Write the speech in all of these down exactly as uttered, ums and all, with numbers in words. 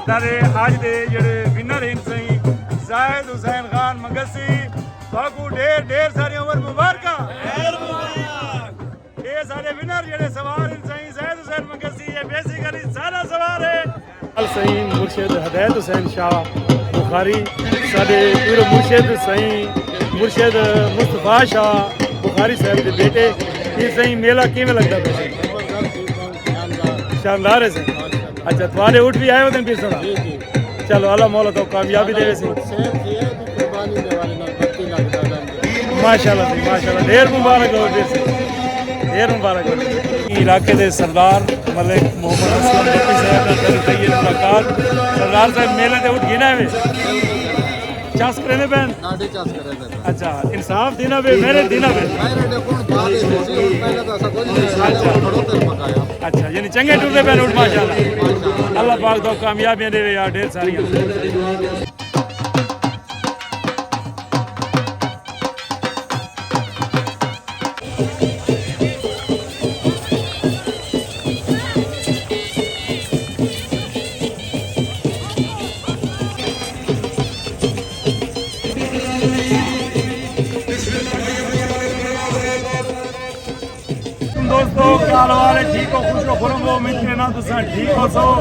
سارے اڄ دے جڑے ونر ہن سئیں زاہد حسین خان مگسی، تہاکوں ڈھیر ڈھیر ساری عمر مبارکاں۔ اے سارے ونر جڑے سوار ہن سئیں زاہد حسین مگسی، اے بیسیکلی سارا سوار ہے۔ سئیں مرشد ہدایت حسین شاہ بخاری، ساڈے پیر مرشد سئیں مرشد مصطفیٰ شاہ بخاری صاحب دے بیٹے۔ یہ سئیں میلہ کیویں لگدا پیا سئیں؟ شاندار ہے سئیں۔ اچھا، تہاڈے اٹھ بھی آئے ہوندے پیر سئیں؟ جی، جی۔ چلو، اللہ مولا تو کامیابی دے سئیں۔ صحت دی ہے، دی قربانی دے والے نال بتی لگدا پیا۔ ماشاءاللہ سئیں، ماشاءاللہ، ڈھیر مبارک ہو پیر سئیں، ڈھیر مبارک ہو۔ علاقے دے سردار ملک محمد اسلم بھٹی صاحب نال ساݙی پئی ہے ملاقات۔ سردار صاحب، میلے تے اٹھ گھن آئے وے؟ چس کریندے پئے ہن؟ ݙاڈھے چس کریندے پئے۔ اچھا، انصاف تھیندا پئے، محنت تھیندا پئے۔ محنت دے کون بعد ہی ہوسی، ہن پہلے تاں اساں کجھ نہیں کھایا، اچھا۔ کھڑو تے پکایا۔ اچھا، یعنی چنگے ٹردے پئے ہن اٹھ، ماشاءاللہ۔ ماشاءاللہ۔ اللہ پاک تہاکوں کامیابیاں ݙیوے یار، ڈھیر ساریاں۔ دوستو، کیا حال ہے؟ ٹھیک ہو؟ خوش ہو؟ خرم ہو؟ امید کرنا تساں ٹھیک ہوسو۔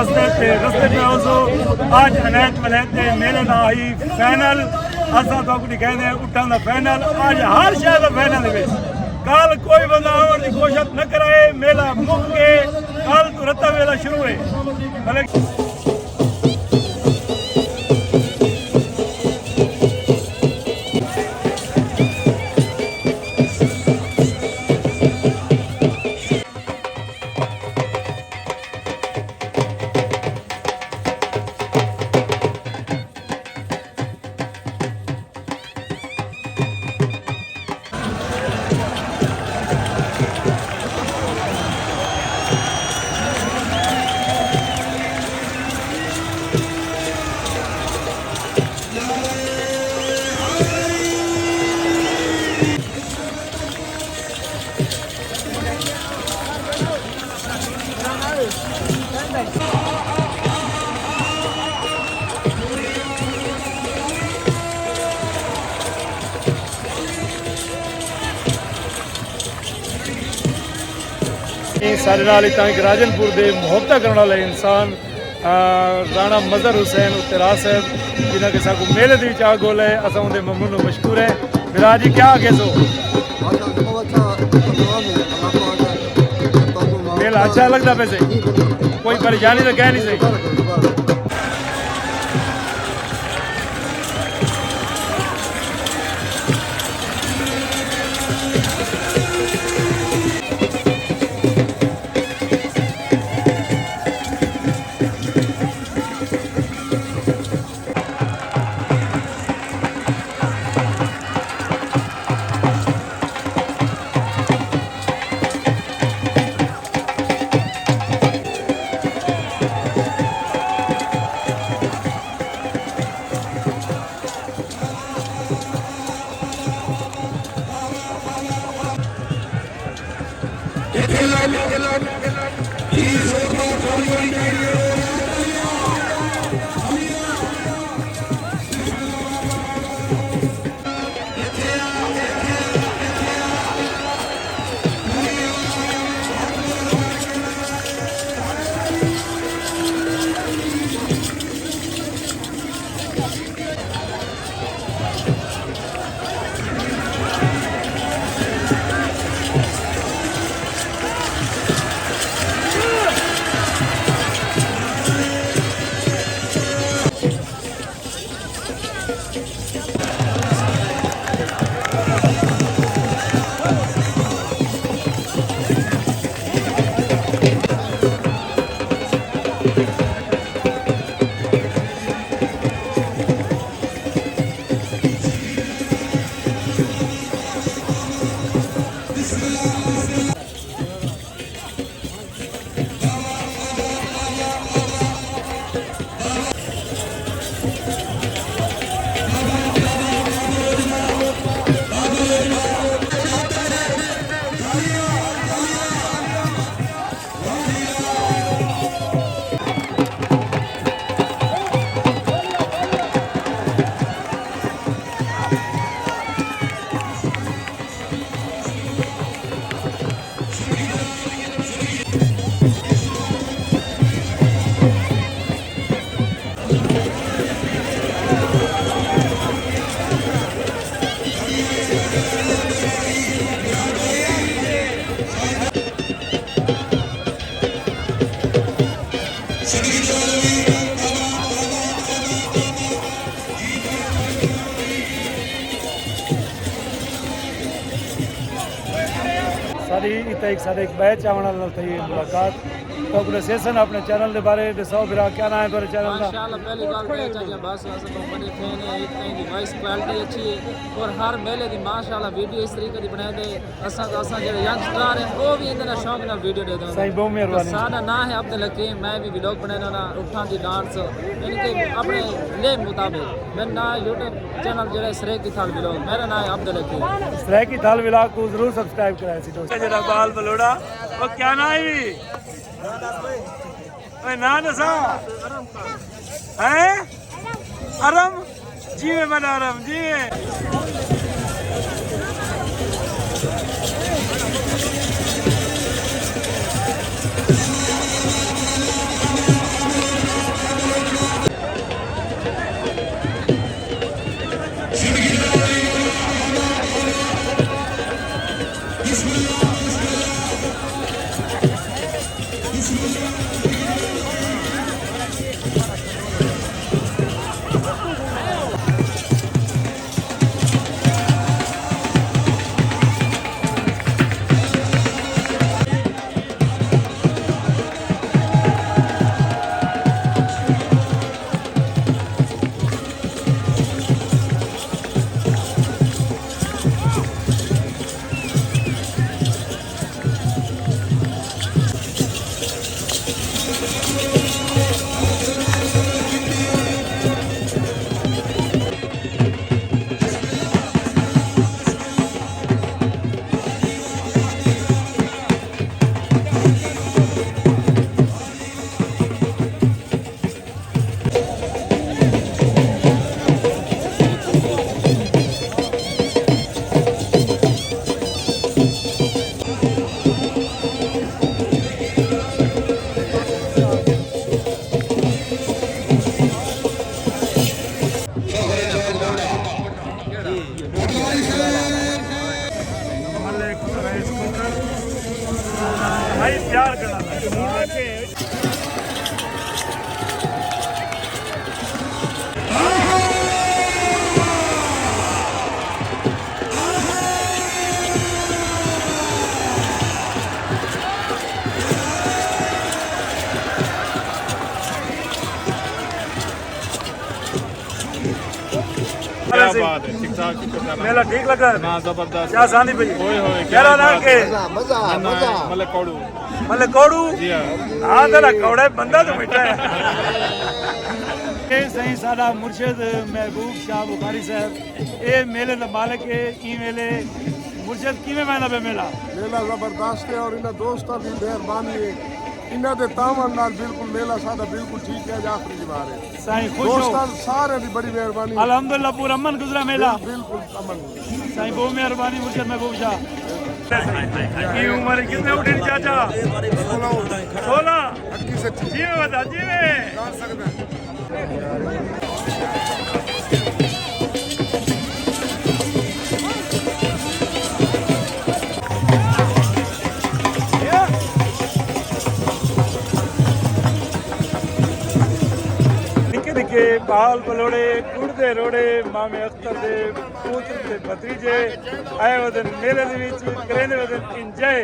رستے تے، رستے پہ ہوسو۔ اج عنایت ولایت دے میلے دا ہئی فائنل۔ اساں تہاکوں ݙکھائیندے ہیں اٹھاں دا فائنل۔ اج ہر شے دا فائنل ہے۔ کل کوئی بندہ آوݨ دی کوشش نہ کرائے، میلہ مک کے کل توں رتا میلہ شروع ہے۔ بلکہ ساݙے نال اتھاں ہک راجن پور دے محبتہ کرݨ والے انسان، آ، رانا مظہر حسین اتے راج صاحب، جنہاں کہ ساکوں میلے دے وچ آ گھولا ہے، اساں اوندے ممنون و مشکور ہیں۔ میرا جی، کیا آکھے سو؟ ماشاءاللہ، بہت اچھا پروگرام ہے۔ اللہ پاک میلہ اچھا لگدا پئے سئیں؟ جی، بالکل۔ کوئی پریشانی تاں کائے نی سئیں؟ بالکل، بالکل۔ ساݙی اتھاں ہک ساݙے ہک ٻئے چاوݨ والے نال تھئی ملاقات۔ تو اپݨے سیشن، اپݨے چینل دے بارے ݙساؤ بھرا، کیا ناں ہے تہاݙے چینل دا؟ ماشاءاللہ، پہلی ڳالھ تے چاچا بس اساں توں وݙے فین ہیں، ایک تائیں دی وائس کوالٹی اچھی ہے اور ہر میلے دی ماشاءاللہ ویڈیو اس طریقے دی بݨیندے۔ اساں تاں، اساں جیڑھے ینگ سٹار ہیں، او وی ایندے نال شوق نال ویڈیو ݙیندے ہوندے۔ سائیں، ٻہوں مہربانی۔ ساݙا ناں ہے عبدالحکیم، میں وی ولاگ بݨینداں ہاں، اٹھاں دی ڈانس، یعنی کہ اپݨے لیب مطابق۔ میرا ناں ہے یوٹیوب چینل جیڑھا ہے سرائیکی تھل ولاگ، میرا ناں ہے عبدالحکیم۔ سرائیکی تھل ولاگ کوں ضرور سبسکرائب کرائے سی دوستو۔ جیڑھا بال بلوڑا، او کیا ناں ہے وی؟ اے ناں ݙسا۔ ہیں؟ ارم؟ جیویں وݙا ارم، جیویں۔ کیا بات ہے، ٹھیک ٹھاک، شکر اللہ۔ میلہ ٹھیک لگا؟ ہاں، زبردست۔ کیا ساندی پئی؟ اوئے ہوئے، کیا میرا نام بات ہے۔ کیا؟ مزہ، مزہ، نہ، نہ، مزہ۔ ملک کوڑو۔ ملک کوڑو؟ جی ہاں۔ ہاں، تیرا کوڑا ہے، بندہ تو میٹھا ہے۔ اے سائیں، ساݙا مرشد محبوب شاہ بخاری صاحب، اے میلے دا مالک ہے۔ ایں ویلے مرشد کیویں ویندا پیا میلہ؟ میلہ زبردست ہے اور انہاں دوستاں دی مہربانی ہے، انہاں دے تعاون نال بالکل میلہ ساݙا بالکل ٹھیک ہے، اڄ آخری دیوار ہے۔ سائیں خوش ہو؟ دوستاں سارے دی بڑی مہربانی۔ الحمدللہ، پورا امن گزرا میلہ۔ بال-، بالکل امن۔ سائیں، بہت مہربانی مرشد محبوب شاہ۔ ایں عمر کتنے اٹھے چاچا؟ سولہ۔ سولہ؟ اکیس اچیس۔ جیویں ودا، جیویں۔ کر سڳدا۔ نکے نکے ٻال ٻلوڑے، ڳڑ دے روڑے، مامے اختر دے پوتر تے بھتریجے آئے ودن میلے دے وچ، کریندے ودن انجوائے۔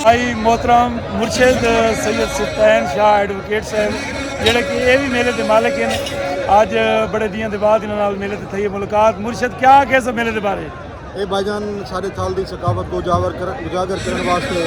بھائی محترم مرشد سید سلطان شاہ ایڈووکیٹ صاحب، جڑے کہ اے وی میلے دے مالک ہیں، اج بڑے دیاں دے بعد انہاں نال میلے تے تھئی ہے ملاقات۔ مرشد، کیا آکھے سو میلے دے بارے؟ اے بھائی جان، ساݙے تھل دی ثقافت کوں اجاگر کر-، اجاگر کرݨ واسطے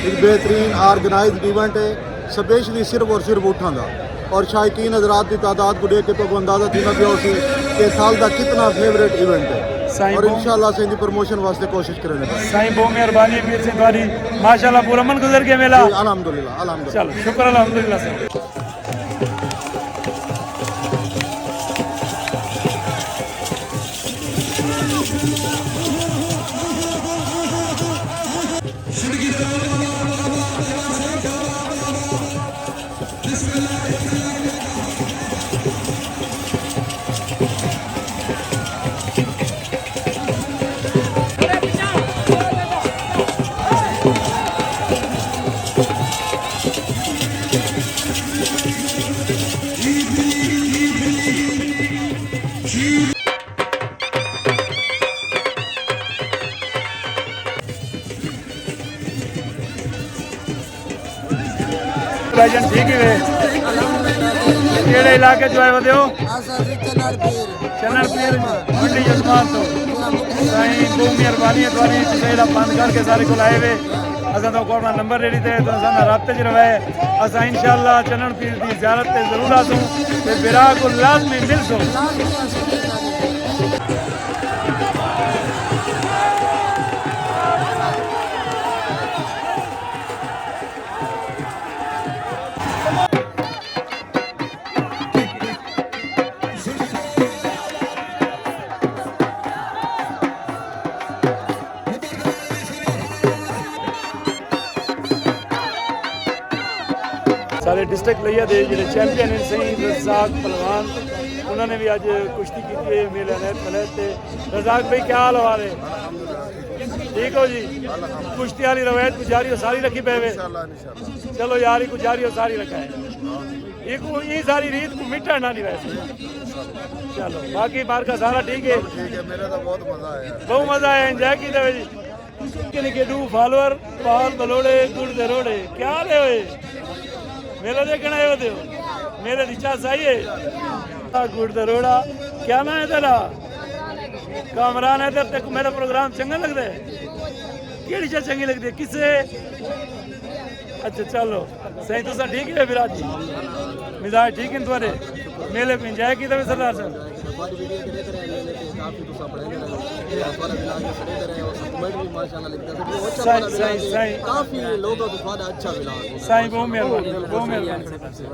ہک بہترین آرگنائزڈ ایونٹ ہے، سپیشلی صرف اور صرف اٹھاں دا۔ اور شائقین حضرات دی تعداد کوں ݙیکھ کے تہاکوں اندازہ تھیندا پیا ہوسی کہ سال دا کتنا فیوریٹ ایونٹ ہے۔ سائیں اور بہت انشاءاللہ اسیں دی پروموشن واسطے کوشش کریں گے۔ سائیں بہت مہربانی پیر سائیں تہاݙی۔ ماشاءاللہ پرامن گزر ڳیا میلہ۔ جی، الحمدللہ، الحمدللہ۔ چلو شکر الحمدللہ سائیں۔ بھائی جان ٹھیک ہی وے؟ کیڑے علاقے چوں آئے ودے ہو؟ اساں اسی چنڑ پیر۔ چنڑ پیر منڈی عثمان تو۔ سائیں بہت مہربانی ہے تہاݙی، تساں ایݙا پندھ کر کے سارے کول آئے وے۔ اساں تہاکوں اپݨا نمبر ݙے ݙتے، تساں ساݙے نال رابطے چ رہوے۔ اساں انشاءاللہ چنڑ پیر دی زیارت تے ضرور آسوں تے بھرا کوں لازمی ملسوں۔ سارے ڈسٹرکٹ لیا دے جڑے چیمپئن ہیں سائیں رزاق پہلوان، انہاں نے بھی اج کشتی کیتی ہے میلے عنایت فلیح تے۔ رزاق بھائی کیا حال حوال ہے؟ ٹھیک ہو جی؟ کشتی والی روایت کو جاری و ساری رکھی پے وے؟ انشاءاللہ، انشاءاللہ۔ چلو یار، کو جاری و ساری رکھا ہے۔ یہ کو، یہ ساری ریت کو مٹا نہ نہیں ویسے۔ چلو، باقی مارکا سارا ٹھیک ہے؟ ٹھیک ہے، میرا تو بہت مزہ آیا۔ بہت مزہ آیا، انجوائے کیتا وے جی۔ نکے نکے ݙو فالوور، پال بلوڑے، گڑ دے روڑے۔ کیا حال ہے ہوئے؟ میلے ݙیکھݨ آئے ودے ہو؟ میلے دی چس آئی ہے؟ آ گڑ دے روڑا۔ کیا ناں ہے تیرا؟ کامران۔ ہے تے تیکوں میرا پروگرام چنگا لڳدا ہے؟ کیڑھی شے چنگی لڳدی ہے؟ کسے؟ اچھا چلو۔ سائیں تساں ٹھیک ہے برا جی؟ مزاج ٹھیک ہے تہاݙے؟ میلے کو انجوائے کیتا وے سردار صاحب؟ سائیں، سائیں، سائیں۔ کافی لوگوں کو تھوڑا اچھا ملا۔ سائیں، بہت مہربانی، بہت مہربانی۔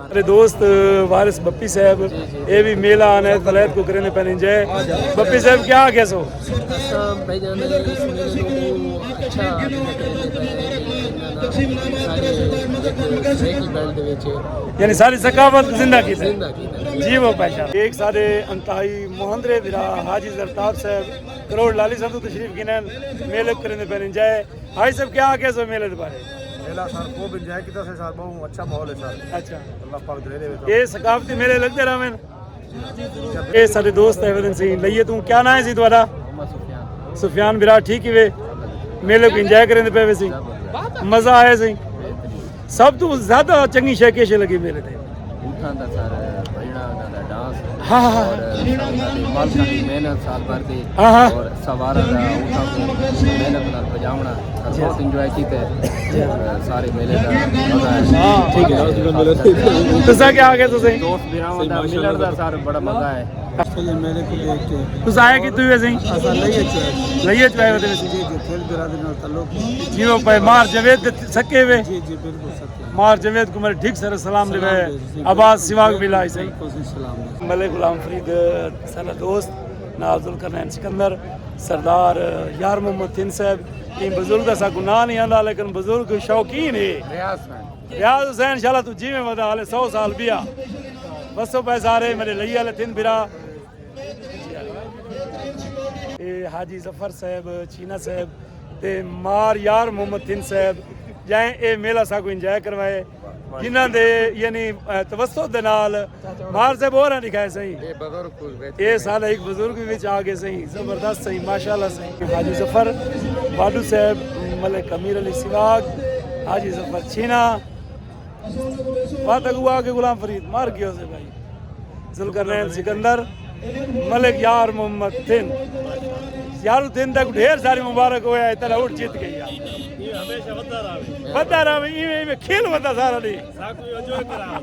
میرے دوست وارث بپی صاحب، اے بھی میلہ عنایت فلیح کو کرنے پہنے جائے۔ بپی صاحب، کیا آکھے سو؟ اساں بھائی جان، اس میلے نوں اچھا سارے سرائیکی بیلٹ دے وچ یعنی ساری ثقافت زندہ کیتا۔ زندہ کیتا۔ جی وہ پہچان۔ ایک سارے انتہائی مہندرے بھرا حاجی زرتاب صاحب کروڑ لالی صاحب تو تشریف گھنن، میلے کرنے پہنے جائے۔ حاجی صاحب، کیا آکھے سو میلے دے بارے؟ میلہ سر خوب انجوائے کیتا سے سر، بہت اچھا ماحول ہے سر۔ اچھا۔ اللہ پاک دے رہے۔ اے ثقافتی میلے لڳدے رہون۔ اے سارے دوست ہے ودن سی لئیے۔ توں کیا ناں ہے سی تہاݙا؟ محمد سفیان۔ سفیان برا، ٹھیک ہی وے؟ میلے کو انجوائے کریں پے وے سی؟ مزہ آیا سی؟ سب تو زیادہ چنگی شے کیشے لگی میلے تے؟ اٹھاں دا سر، بھجڑاں دا ڈانس۔ ہاں، ہاں، ہاں۔ اور سب دی مالکاں دی محنت سال بھر دی۔ ہاں، ہاں۔ اور سوارا دا اٹھاں کو محنت نال بجاونا۔ جی۔ بہت انجوائے کیتے۔ جی۔ سارے میلے دا مزہ ہے۔ ہاں، ٹھیک ہے۔ تساں کیا آکھے تساں؟ دوست بھراواں دا ملݨ دا سارے بڑا مزہ ہے۔ اچھا، یہ میلے کو دیکھ کے۔ تساں آئے کتھوں وے سائیں؟ اساں لئیے چ آئے۔ لئیے چ آئے ودے وے سائیں؟ جی، جی، پھر برادری نال تعلق ہے۔ جی، وہ پے مار جاوید دے سکے وے؟ جی، جی، بالکل سکے۔ مار جاوید کو میرے ٹھیک سارے سلام دے وے۔ سلام دے، جی، عباس سواگ بھی لائے سائیں۔ بالکل سائیں، سلام دے۔ ملک غلام فرید، سارا دوست، نال ذوالقرنین سکندر، سردار یار محمد تھن صاحب، ایں بزرگ دا ساکوں ناں نہیں آندا، لیکن بزرگ شوقین ہے۔ ریاض خان۔ ریاض حسین، انشاءاللہ تو جیویں ودا، ہالے سو سال بیا۔ وسو پے سارے میرے لئی والے تھن بھرا۔ اے حاجی ظفر صاحب، چینا صاحب تے مار یار محمد تھن صاحب، جائیں اے میلہ ساکوں انجوائے کروائے، جنہاں دے یعنی، اے، توسط دے نال مار صاحب ہوراں ݙکھائے سائیں۔ اے بزرگ کوں ویچ اے کے سال ہک بزرگ وی وچ آ ڳئے سائیں، زبردست سائیں، ماشاءاللہ سائیں۔ حاجی ظفر واڈو صاحب، ملک امیر علی سواگ، حاجی ظفر چھینا، وت اڳوں آ کے غلام فرید مر ڳیو سے بھائی۔ ذوالقرنین سکندر، ملک یار محمد تھن۔ یار تھن تک ڈھیر ساری مبارک ہویا ہے، تیرا اٹھ جیت گئی ہے۔ یہ ہمیشہ ودھدا رہے۔ ودھدا رہے، ایویں، ایویں کھیل ودھدا سارا ݙینہہ۔ ساکوں انجوائے کرا۔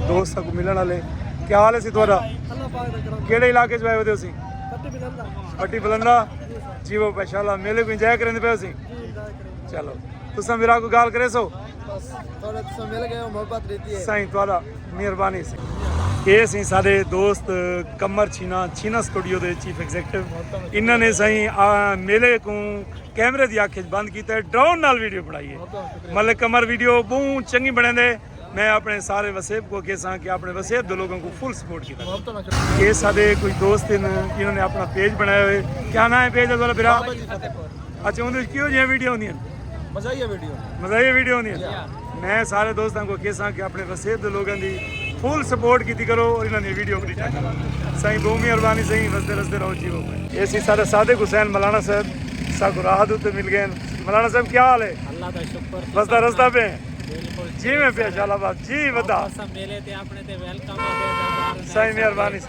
دوست ساکوں ملݨ والے۔ کیا حال ہے سی تہاݙا؟ کیڑے علاقے چ آئے ہوئے سی؟ پٹی بلندا۔ جی وہ ماشاءاللہ میلے کو انجوائے کریندے پئے سی؟ چلو، تساں میرا کو گال کرے سو؟ بس، تھوڑا تساں مل گئے ہو، محبت رہتی ہے۔ سائیں تہاݙا، مہربانی سائیں۔ اے سی ساݙے دوست قمر چھینا، چھینا سٹوڈیو دے چیف ایگزیکٹو۔ انہاں نے سائیں آ، میلے کو کیمرے دی اکھ وچ بند کیتا ہے، ڈرون نال ویڈیو بݨائی ہے۔ ملک قمر ویڈیو بہوں چنگی بݨیندے۔ میں اپݨے سارے وسیب کو کہساں کہ اپݨے وسیب دے لوگوں کو فل سپورٹ کیتا۔ اے ساݙے کوئی دوست ہیں، انہوں نے اپݨا پیج بݨایا ہوئے۔ کیا نام ہے پیج دا تہاݙا بھرا؟ اچھا، اندر کیہو جیاں ویڈیو ہوندیاں؟ مزاحیہ ویڈیو۔ مزاحیہ ویڈیو ہوندیاں۔ میں سارے دوستاں کو کہساں کہ اپݨے وسیب دے لوگوں دی فل سپورٹ کیتی کرو اور انہاں دی ویڈیو کو ڈٹھا کرو۔ سائیں بہوں مہربانی سائیں، وسدے رسدے رہو جی وہ۔ اے سی ساݙا صادق حسین مولانا صاحب ساکو راہ دے اتے مل گئے۔ مولانا صاحب کیا حال ہے؟ اللہ دا شکر۔ وسدا رسدا پئے؟ بالکل۔ جی میں پیا شالا بات جی ودا۔ بس میلے تے اپݨے تے ویلکم ہے، دربار سائیں مہربانی۔